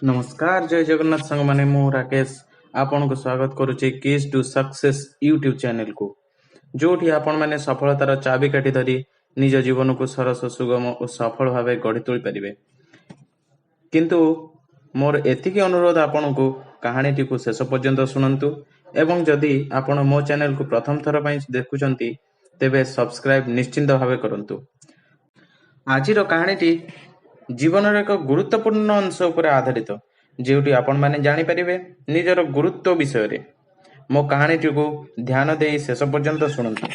ନମସ୍କାର, ଜୟ ଜଗନ୍ନାଥ ସାଙ୍ଗମାନେ। ମୁଁ ରାକେଶ ଆପଣଙ୍କୁ ସ୍ୱାଗତ କରୁଛି କିସ୍ ଟୁ ସକ୍ସେସ୍ ୟୁଟ୍ୟୁବ୍ ଚ୍ୟାନେଲକୁ, ଯେଉଁଠି ଆପଣମାନେ ସଫଳତାର ଚାବିକାଠି ଧରି ନିଜ ଜୀବନକୁ ସରସ, ସୁଗମ ଓ ସଫଳ ଭାବେ ଗଢ଼ି ତୋଳିପାରିବେ। କିନ୍ତୁ ମୋର ଏତିକି ଅନୁରୋଧ ଆପଣଙ୍କୁ, କାହାଣୀଟିକୁ ଶେଷ ପର୍ଯ୍ୟନ୍ତ ଶୁଣନ୍ତୁ ଏବଂ ଯଦି ଆପଣ ମୋ ଚ୍ୟାନେଲକୁ ପ୍ରଥମ ଥର ପାଇଁ ଦେଖୁଛନ୍ତି, ତେବେ ସବସ୍କ୍ରାଇବ୍ ନିଶ୍ଚିନ୍ତ ଭାବେ କରନ୍ତୁ। ଆଜିର କାହାଣୀଟି ଜୀବନର ଏକ ଗୁରୁତ୍ୱପୂର୍ଣ୍ଣ ଅଂଶ ଉପରେ ଆଧାରିତ, ଯେଉଁଠି ଆପଣମାନେ ଜାଣିପାରିବେ ନିଜର ଗୁରୁତ୍ୱ ବିଷୟରେ। ମୋ କାହାଣୀଟିକୁ ଧ୍ୟାନ ଦେଇ ଶେଷ ପର୍ଯ୍ୟନ୍ତ ଶୁଣନ୍ତୁ।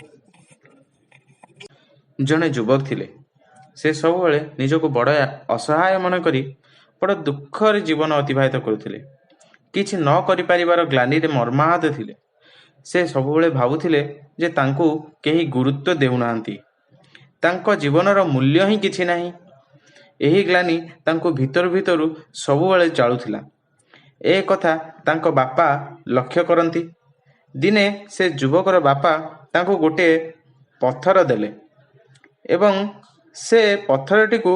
ଜଣେ ଯୁବକ ଥିଲେ। ସେ ସବୁବେଳେ ନିଜକୁ ବଡ଼ ଅସହାୟ ମନେକରି ବଡ଼ ଦୁଃଖରେ ଜୀବନ ଅତିବାହିତ କରୁଥିଲେ। କିଛି ନ କରିପାରିବାର ଗ୍ଲାନିରେ ମର୍ମାହତ ଥିଲେ। ସେ ସବୁବେଳେ ଭାବୁଥିଲେ ଯେ ତାଙ୍କୁ କେହି ଗୁରୁତ୍ୱ ଦେଉନାହାନ୍ତି, ତାଙ୍କ ଜୀବନର ମୂଲ୍ୟ ହିଁ କିଛି ନାହିଁ। ଏହି ଗ୍ଲାନି ତାଙ୍କୁ ଭିତରୁ ଭିତରୁ ସବୁବେଳେ ଜାଳୁଥିଲା। ଏ କଥା ତାଙ୍କ ବାପା ଲକ୍ଷ୍ୟ କରନ୍ତି। ଦିନେ ସେ ଯୁବକର ବାପା ତାଙ୍କୁ ଗୋଟିଏ ପଥର ଦେଲେ ଏବଂ ସେ ପଥରଟିକୁ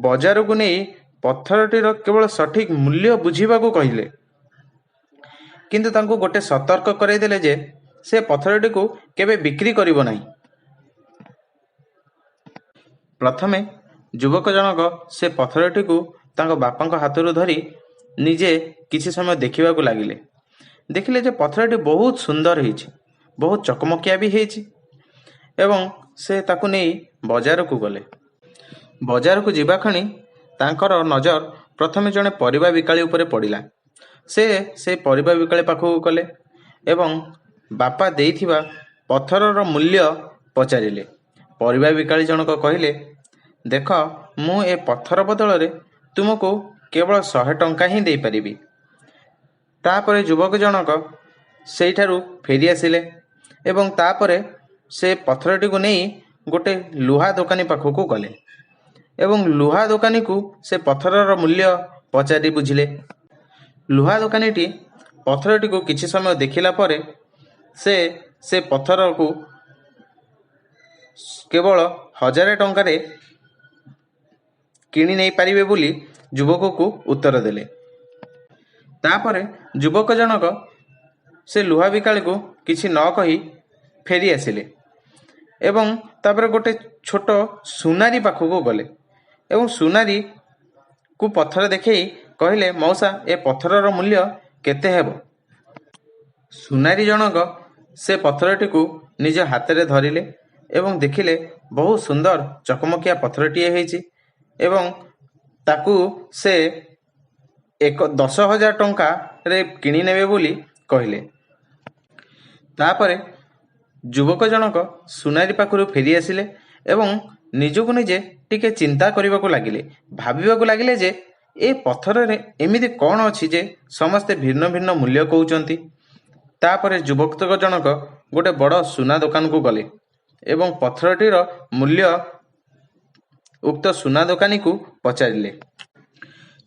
ବଜାରକୁ ନେଇ ପଥରଟିର କେବଳ ସଠିକ୍ ମୂଲ୍ୟ ବୁଝିବାକୁ କହିଲେ। କିନ୍ତୁ ତାଙ୍କୁ ଗୋଟେ ସତର୍କ କରାଇଦେଲେ ଯେ ସେ ପଥରଟିକୁ କେବେ ବିକ୍ରି କରିବ ନାହିଁ। ପ୍ରଥମେ ଯୁବକ ଜଣକ ସେ ପଥରଟିକୁ ତାଙ୍କ ବାପାଙ୍କ ହାତରୁ ଧରି ନିଜେ କିଛି ସମୟ ଦେଖିବାକୁ ଲାଗିଲେ। ଦେଖିଲେ ଯେ ପଥରଟି ବହୁତ ସୁନ୍ଦର ହେଇଛି, ବହୁତ ଚକମକିଆ ବି ହେଇଛି ଏବଂ ସେ ତାକୁ ନେଇ ବଜାରକୁ ଗଲେ। ବଜାରକୁ ଯିବା କ୍ଷଣି ତାଙ୍କର ନଜର ପ୍ରଥମେ ଜଣେ ପରିବା ବିକାଳି ଉପରେ ପଡ଼ିଲା। ସେ ସେ ପରିବା ବିକାଳି ପାଖକୁ ଗଲେ ଏବଂ ବାପା ଦେଇଥିବା ପଥରର ମୂଲ୍ୟ ପଚାରିଲେ। ପରିବା ବିକାଳି ଜଣକ କହିଲେ, ଦେଖ, ମୁଁ ଏ ପଥର ବଦଳରେ ତୁମକୁ କେବଳ 100 ଟଙ୍କା ହିଁ ଦେଇପାରିବି। ତାପରେ ଯୁବକ ଜଣକ ସେଇଠାରୁ ଫେରିଆସିଲେ ଏବଂ ତାପରେ ସେ ପଥରଟିକୁ ନେଇ ଗୋଟେ ଲୁହା ଦୋକାନୀ ପାଖକୁ ଗଲେ ଏବଂ ଲୁହା ଦୋକାନୀକୁ ସେ ପଥରର ମୂଲ୍ୟ ପଚାରି ବୁଝିଲେ। ଲୁହା ଦୋକାନୀଟି ପଥରଟିକୁ କିଛି ସମୟ ଦେଖିଲା ପରେ ସେ ସେ ପଥରକୁ କେବଳ 1000 ଟଙ୍କାରେ କିଣି ନେଇପାରିବେ ବୋଲି ଯୁବକକୁ ଉତ୍ତର ଦେଲେ। ତାପରେ ଯୁବକ ଜଣକ ସେ ଲୁହା ବିକାଳିକୁ କିଛି ନ କହି ଫେରି ଆସିଲେ ଏବଂ ତାପରେ ଗୋଟେ ଛୋଟ ସୁନାରୀ ପାଖକୁ ଗଲେ ଏବଂ ସୁନାରୀକୁ ପଥର ଦେଖେଇ କହିଲେ, ମଉସା, ଏ ପଥରର ମୂଲ୍ୟ କେତେ ହେବ? ସୁନାରୀ ଜଣକ ସେ ପଥରଟିକୁ ନିଜ ହାତରେ ଧରିଲେ ଏବଂ ଦେଖିଲେ ବହୁତ ସୁନ୍ଦର ଚକମକିଆ ପଥରଟିଏ ହେଇଛି ଏବଂ ତାକୁ ସେ 10,000 ଟଙ୍କାରେ କିଣି ନେବେ ବୋଲି କହିଲେ। ତାପରେ ଯୁବକ ଜଣକ ସୁନାରୀ ପାଖରୁ ଫେରି ଆସିଲେ ଏବଂ ନିଜକୁ ନିଜେ ଟିକେ ଚିନ୍ତା କରିବାକୁ ଲାଗିଲେ। ଭାବିବାକୁ ଲାଗିଲେ ଯେ ଏ ପଥରରେ ଏମିତି କ'ଣ ଅଛି ଯେ ସମସ୍ତେ ଭିନ୍ନ ଭିନ୍ନ ମୂଲ୍ୟ କହୁଛନ୍ତି। ତାପରେ ଯୁବକ ଜଣକ ଗୋଟେ ବଡ଼ ସୁନା ଦୋକାନକୁ ଗଲେ ଏବଂ ପଥରଟିର ମୂଲ୍ୟ ଉକ୍ତ ସୁନା ଦୋକାନୀକୁ ପଚାରିଲେ।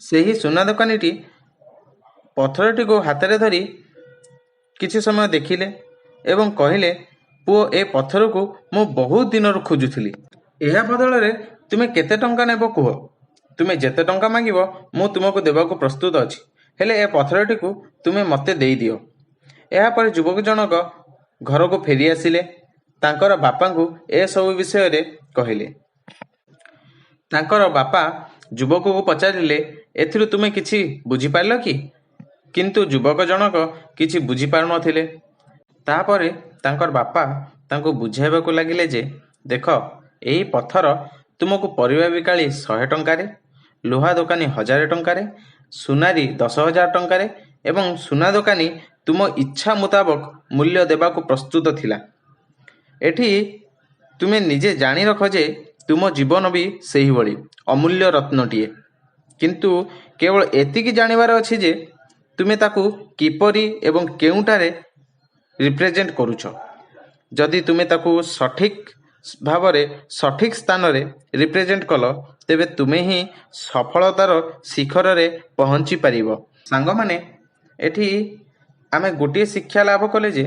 ସେହି ସୁନା ଦୋକାନୀଟି ପଥରଟିକୁ ହାତରେ ଧରି କିଛି ସମୟ ଦେଖିଲେ ଏବଂ କହିଲେ, ପୁଅ, ଏ ପଥରକୁ ମୁଁ ବହୁତ ଦିନରୁ ଖୋଜୁଥିଲି। ଏହା ବଦଳରେ ତୁମେ କେତେ ଟଙ୍କା ନେବ କୁହ। ତୁମେ ଯେତେ ଟଙ୍କା ମାଗିବ, ମୁଁ ତୁମକୁ ଦେବାକୁ ପ୍ରସ୍ତୁତ ଅଛି, ହେଲେ ଏ ପଥରଟିକୁ ତୁମେ ମୋତେ ଦେଇଦିଅ। ଏହାପରେ ଯୁବକ ଜଣକ ଘରକୁ ଫେରି ଆସିଲେ। ତାଙ୍କର ବାପାଙ୍କୁ ଏସବୁ ବିଷୟରେ କହିଲେ। ତାଙ୍କର ବାପା ଯୁବକକୁ ପଚାରିଲେ, ଏଥିରୁ ତୁମେ କିଛି ବୁଝିପାରିଲ କି? କିନ୍ତୁ ଯୁବକ ଜଣକ କିଛି ବୁଝିପାରୁନଥିଲେ। ତାପରେ ତାଙ୍କର ବାପା ତାଙ୍କୁ ବୁଝାଇବାକୁ ଲାଗିଲେ ଯେ ଦେଖ, ଏହି ପଥର ତୁମକୁ ପରିବା ବିକାଳି 100 ଟଙ୍କାରେ, ଲୁହା ଦୋକାନୀ 1000 ଟଙ୍କାରେ, ସୁନାରୀ 10,000 ଟଙ୍କାରେ ଏବଂ ସୁନା ଦୋକାନୀ ତୁମ ଇଚ୍ଛା ମୁତାବକ ମୂଲ୍ୟ ଦେବାକୁ ପ୍ରସ୍ତୁତ ଥିଲା। ଏଠି ତୁମେ ନିଜେ ଜାଣି ରଖ ଯେ ତୁମ ଜୀବନ ବି ସେହିଭଳି ଅମୂଲ୍ୟ ରତ୍ନଟିଏ। କିନ୍ତୁ କେବଳ ଏତିକି ଜାଣିବାର ଅଛି ଯେ ତୁମେ ତାକୁ କିପରି ଏବଂ କେଉଁଠାରେ ରିପ୍ରେଜେଣ୍ଟ କରୁଛ। ଯଦି ତୁମେ ତାକୁ ସଠିକ୍ ଭାବରେ ସଠିକ୍ ସ୍ଥାନରେ ରିପ୍ରେଜେଣ୍ଟ କଲ, ତେବେ ତୁମେ ହିଁ ସଫଳତାର ଶିଖରରେ ପହଞ୍ଚି ପାରିବ। ସାଙ୍ଗମାନେ, ଏଠି ଆମେ ଗୋଟିଏ ଶିକ୍ଷା ଲାଭ କଲେ ଯେ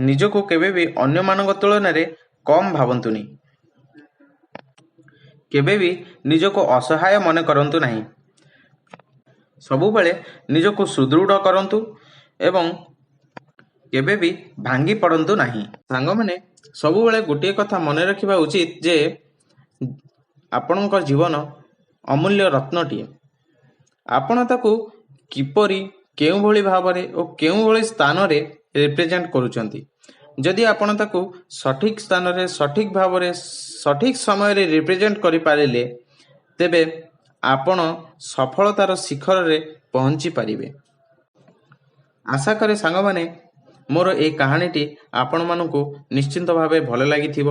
ନିଜକୁ କେବେ ବି ଅନ୍ୟମାନଙ୍କ ତୁଳନାରେ କମ୍ ଭାବନ୍ତୁନି, କେବେ ବି ନିଜକୁ ଅସହାୟ ମନେ କରନ୍ତୁ ନାହିଁ। ସବୁବେଳେ ନିଜକୁ ସୁଦୃଢ଼ କରନ୍ତୁ ଏବଂ କେବେ ବି ଭାଙ୍ଗି ପଡ଼ନ୍ତୁ ନାହିଁ। ସାଙ୍ଗମାନେ, ସବୁବେଳେ ଗୋଟିଏ କଥା ମନେ ରଖିବା ଉଚିତ ଯେ ଆପଣଙ୍କ ଜୀବନ ଅମୂଲ୍ୟ ରତ୍ନଟିଏ। ଆପଣ ତାକୁ କିପରି, କେଉଁଭଳି ଭାବରେ ଓ କେଉଁଭଳି ସ୍ଥାନରେ ରିପ୍ରେଜେଣ୍ଟ କରୁଛନ୍ତି। ଯଦି ଆପଣ ତାକୁ ସଠିକ୍ ସ୍ଥାନରେ, ସଠିକ୍ ଭାବରେ, ସଠିକ୍ ସମୟରେ ରିପ୍ରେଜେଣ୍ଟ କରିପାରିଲେ, ତେବେ ଆପଣ ସଫଳତାର ଶିଖରରେ ପହଞ୍ଚି ପାରିବେ। ଆଶା କରେ ସାଙ୍ଗମାନେ, ମୋର ଏଇ କାହାଣୀଟି ଆପଣମାନଙ୍କୁ ନିଶ୍ଚିନ୍ତ ଭାବେ ଭଲ ଲାଗିଥିବ।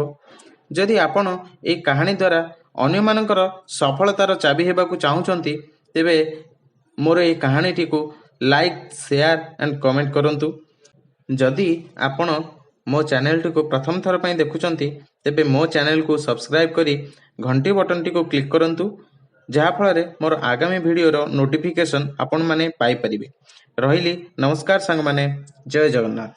ଯଦି ଆପଣ ଏଇ କାହାଣୀ ଦ୍ୱାରା ଅନ୍ୟମାନଙ୍କର ସଫଳତାର ଚାବି ହେବାକୁ ଚାହୁଁଛନ୍ତି, ତେବେ ମୋର ଏଇ କାହାଣୀଟିକୁ ଲାଇକ୍, ସେୟାର ଆଣ୍ଡ କମେଣ୍ଟ କରନ୍ତୁ। ଯଦି ଆପଣ ମୋ ଚ୍ୟାନେଲଟିକୁ ପ୍ରଥମ ଥର ପାଇଁ ଦେଖୁଛନ୍ତି, ତେବେ ମୋ ଚ୍ୟାନେଲକୁ ସବସ୍କ୍ରାଇବ୍ କରି ଘଣ୍ଟି ବଟନଟିକୁ କ୍ଲିକ୍ କରନ୍ତୁ, ଯାହାଫଳରେ ମୋର ଆଗାମୀ ଭିଡ଼ିଓର ନୋଟିଫିକେସନ୍ ଆପଣମାନେ ପାଇପାରିବେ। ରହିଲି, ନମସ୍କାର ସାଙ୍ଗମାନେ, ଜୟ ଜଗନ୍ନାଥ।